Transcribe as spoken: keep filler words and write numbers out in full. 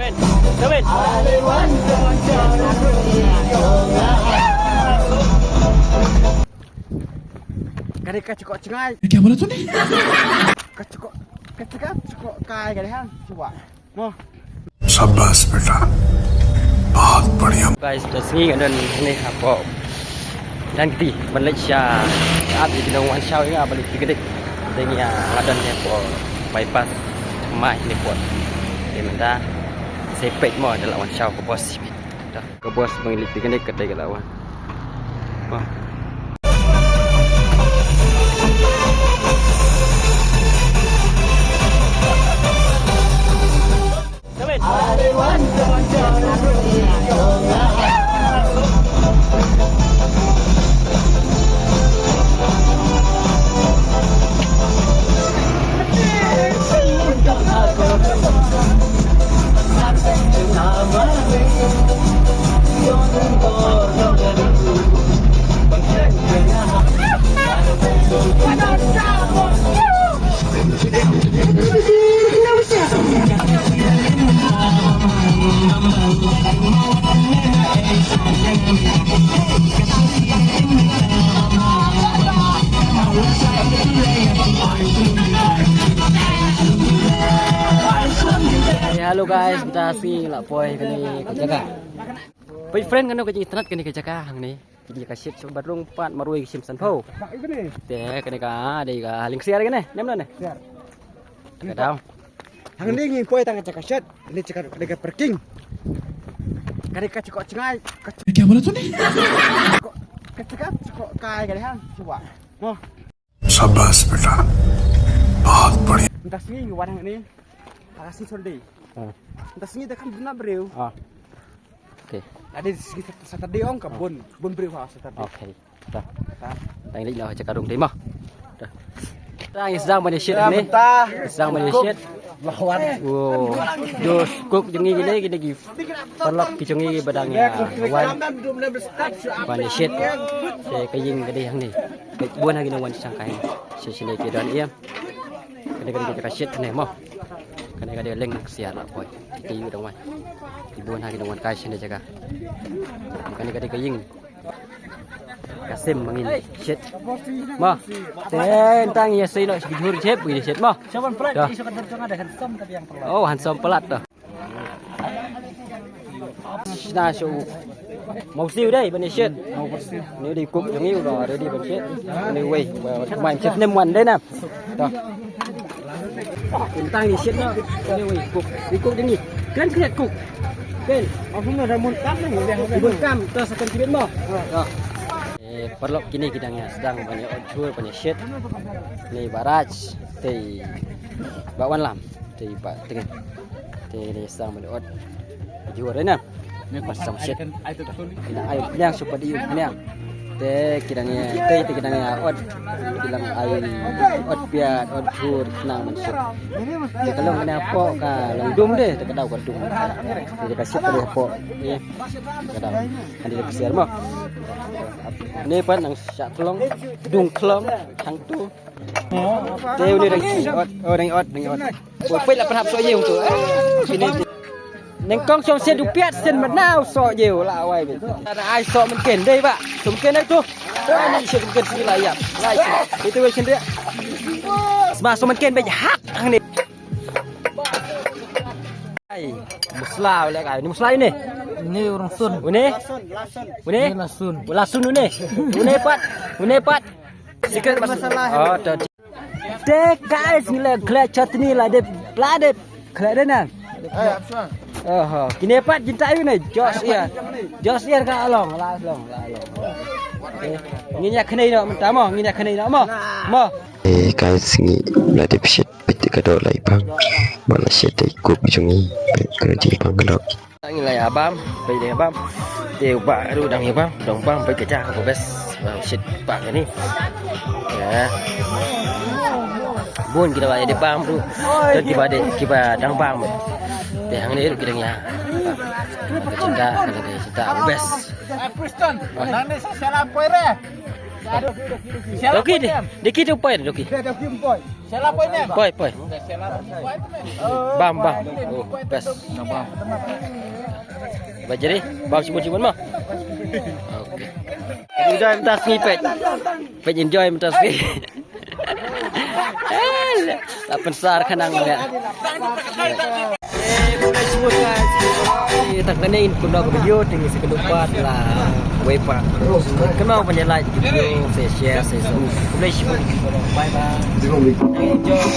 Seven. Ka dei ka chukok chngai. Kya bola tune? Ka chukok, ka chukok, chukok kai ka dei hang. Cuba. Mo. शाबाश बेटा, बहुत बढ़िया। Guys, da sngi nga don hangne hapoh Dang Kti ban leit sha ap ïa ki nongwan shaw ïa nga ban leit picnic. Dei nga nga don hangne hapoh bypass Thymmai hangne hapoh. Te mynta sa peit mo da la wan shaw ka bos. Ka bos ba ngi leit picnic kata ka la wan. Wah. Hello guys, mynta sngi la poi kane ka jaka. Peit friend, kano ka jingitynnad kane ka jaka hangne. Ki jaka shit sha bathroom pat marwei ki shim sanphew. Te kane ka dei ka lyngsiar kane, nem na ne. Ka daw. Hangne ngi poi tang ka jaka shit, ne jaka dei ka parking. Ka dei ka chukok chngai. Kya bola tune? Ka chukok, ka chukok kai ka dei hang. Cuba. Mo. शाबाश बेटा, बहुत बढ़िया। Mynta sngi ngi wan hangne. Ha ka sngi Sunday. Ah. Mynta sngi da kam duna briew. Ah. Okay. Ade sngi Sat-, Saturday ong ka bun, bun briew ha Saturday. Okay. Dah. Dah. Tang leit noh jaka rung dei mo. Dah. Tang ngi sdang ban ïa shit hangne. Sdang ban ïa shit. Lawan. Oh. Dos cook jong ngi kine, kine ki paralok ki jong ngi ba dang ïa wan ban ïa shit. Te ka ïing ka dei hangne. Bun ha ki nongwan shangkai. Shisha ne ki don ïa. Kane ka dei ka jaka shit kane mo. Kane ka dei leng ksiar la poi. Ki ïa dang wan. Ki bun ha ki dang wan kai shisha ne jaka. Kane ka dei ka ïing. Ka sim ma ngin shit. Mo. Te tang ïa sei noh shi jhur jep ïa shit mo. Dah. Oh, handsome palat dah. Na shu. Mawsiw dei ban ïa shit. Ni dei cook jong ngi u ready ban shit. Ni wei, mai shit nem wan dei na. Dah. Tang ïa shit na. Ni wei cook. Ni cook dei ni. Kan kena cook. Kan. Aku na da mun kam ni. Mun kam, dah sa kan kibit mo. Dah. Eh, paralok kine ki dang ïa sdang ban ïa ot jhur ban ïa shit. Ni Baraj, te Bah Wanlam, te Bah Tngen. Te ni sdang ban ïa ot jhur na. Ni pas sam shit. Ina ai pniang super di pniang. Te ki dang ïa, te, te ki dang ïa ot. Ki dang ai ot piat, ot jhur, pniang ban shit. Te ka long kane hapoh ka long dum de, te ka daw ka dum. Te ka shit ka dei hapoh. Ka daw. Ani da ksiar mo. Ni pat nang shah tlong, dung tlong, hangtu. Te uni dang ot, oh, dang ot, dang ot. Oh, peit la pynhap soh ïew tu. Nengkong shong sien du piat sien mynta soh ïew la wai. Ada ai soh mynken dei ba. Soh mynken dei tu. Ni soh mynken sien la ïap. Lai sien. Itu wei sien dia. Sma soh mynken beit hak hangne. Ai, musla, wala kai. Ni musla ini? Ini orang sun. Ini? Ini? Ini lasun. Lasun ini. Ini pat. Ini pat. Sikit masalah. Oh, tu. Te guys, ngi la khleh chutney la dep, la dep. Khleh dei na. Oh, kine pat jinta yu ne. Jos ya. Jos ya ka long, la long, la long. Ngi nya khnai no mynta mo, ngi nya khnai no mo. Mo. Eh, guys, ngi la dep shit. Peit ka dor la i pang. Ba la shet i kup jong i. Peit ka dor i pang ka dor. Ngi la ïa bam, peit dang ïa bam. Te u bah ruh dang ïa bam, dang bam peit ka ja ka best. Ba shet ba kane. Ya. Bun ki da ba ïa bam ruh. Te ki ba de ki ba dang bam. Te hangne ruh ki dang ïa. Ka jinta, ka jinta ka best. Eh, Preston, nangne sa salam koi re. Doki dei. Dei ki tu poi doki. Poi, poi. Bam, bam. Oh, best. Ba jadi, bam chimun chimun ma. Okay. Enjoy mynta sngi peit. Peit enjoy mynta sngi. La pynsar khnang ïa. Khublei shibun guys. Tang kane in kumno ka video, te ngin sa ïakynduh pat la wei pat. Kumno ban ïa like video, sa share, sa subscribe. Khublei shibun. Bye bye. Enjoy.